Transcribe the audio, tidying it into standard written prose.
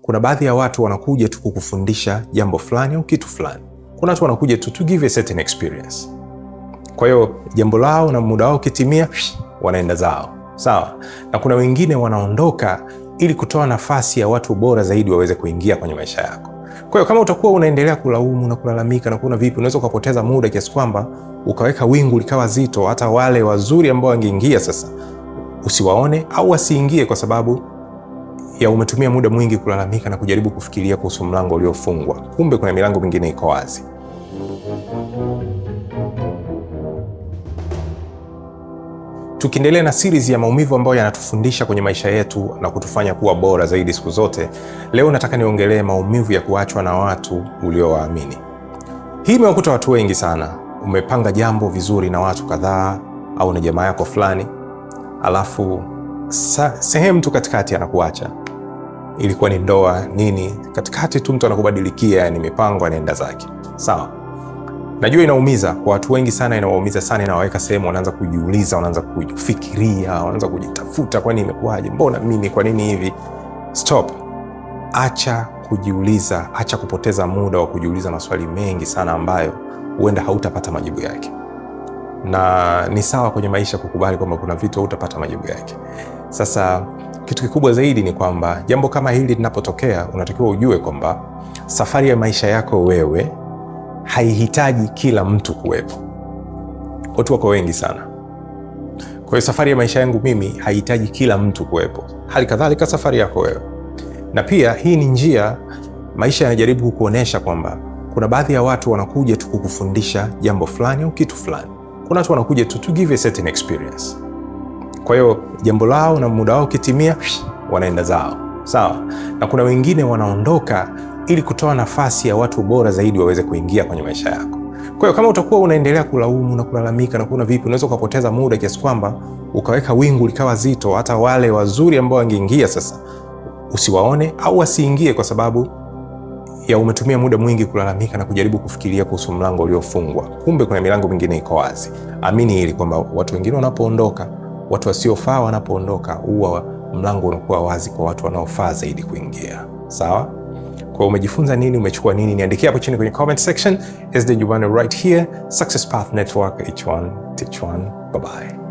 Kuna baadhi ya watu wanakuja tu kukufundisha jambo fulani au kitu fulani. Kuna watu wanakuja tu to give a certain experience. Kwa hiyo jambo lao na muda wao ukitimia, wanaenda zao, sawa. Na kuna wengine wanaondoka ili kutoa nafasi ya watu bora zaidi waweze kuingia kwenye maisha yako. Kwa hiyo kama utakuwa unaendelea kulaumu na kulalamika na kuona vipi, unaweza ukapoteza muda kiasi kwamba ukaweka wingu likawa zito, hata wale wazuri ambao wangeingia sasa usiwaone au wasiingie kwa sababu ya umetumia muda mwingi kulalamika na kujaribu kufikiria kuhusu mlango uliofungwa. Kumbe kuna milango mingine iko wazi. Tukiendelea na series ya maumivu ambayo yanatufundisha kwenye maisha yetu na kutufanya kuwa bora zaidi siku zote, leo nataka niongelee maumivu ya kuachwa na watu uliowaamini. Hii imewakuta watu wengi sana. Umepanga jambo vizuri na watu kadhaa au na jamaa yako fulani, alafu sehemu tu katikati anakuacha. Ilikuwa ni ndoa nini, katikati tu mtu anakubadilikia, yani mipango, anaenda zake. Sawa. Najua inaumiza kwa watu wengi sana, inawaumiza sana, inawaweka sehemu wanaanza kujiuliza, wanaanza kufikiria, wanaanza kujitafuta, kwani imekuwaje? Mbona mimi? Kwa nini hivi? Stop, acha kujiuliza, acha kupoteza muda wa kujiuliza maswali mengi sana ambayo huenda hautapata majibu yake. Na ni sawa kwenye maisha kukubali kwamba kuna vitu hautapata majibu yake. Sasa kitu kikubwa zaidi ni kwamba jambo kama hili linapotokea, unatakiwa ujue kwamba safari ya maisha yako wewe haihitaji kila mtu kuwepo. Watu wako wengi sana. Kwa hiyo safari ya maisha yangu mimi haihitaji kila mtu kuwepo, hali kadhalika safari yako wewe. Na pia hii ni njia maisha yanajaribu kukuonesha kwamba kuna baadhi ya watu wanakuja tu kukufundisha jambo fulani au kitu fulani. Kuna watu wanakuja tu to give a certain experience. Kwa hiyo jambo lao na muda wao ukitimia, wanaenda zao, sawa. Na kuna wengine wanaondoka ili kutoa nafasi ya watu bora zaidi waweze kuingia kwenye maisha yako. Kwa hiyo kama utakuwa unaendelea kulaumu na kulalamika na kuona vipi, unaweza ukapoteza muda kiasi kwamba ukaweka wingu likawa zito, hata wale wazuri ambao wangeingia sasa usiwaone au wasiingie kwa sababu ya umetumia muda mwingi kulalamika na kujaribu kufikiria kuhusu mlango uliofungwa. Kumbe kuna milango mingine iko wazi. Amini hili kwamba watu wengine wanapoondoka, watu wasiofaa wanapoondoka, huwa mlango unakuwa wazi kwa watu wanaofaa zaidi kuingia. Sawa? Kwa umejifunza nini? Umechukua nini? Niandikie hapo chini kwenye comment section. SD Jumanne right here, Success Path Network. Each one teach one. Bye bye.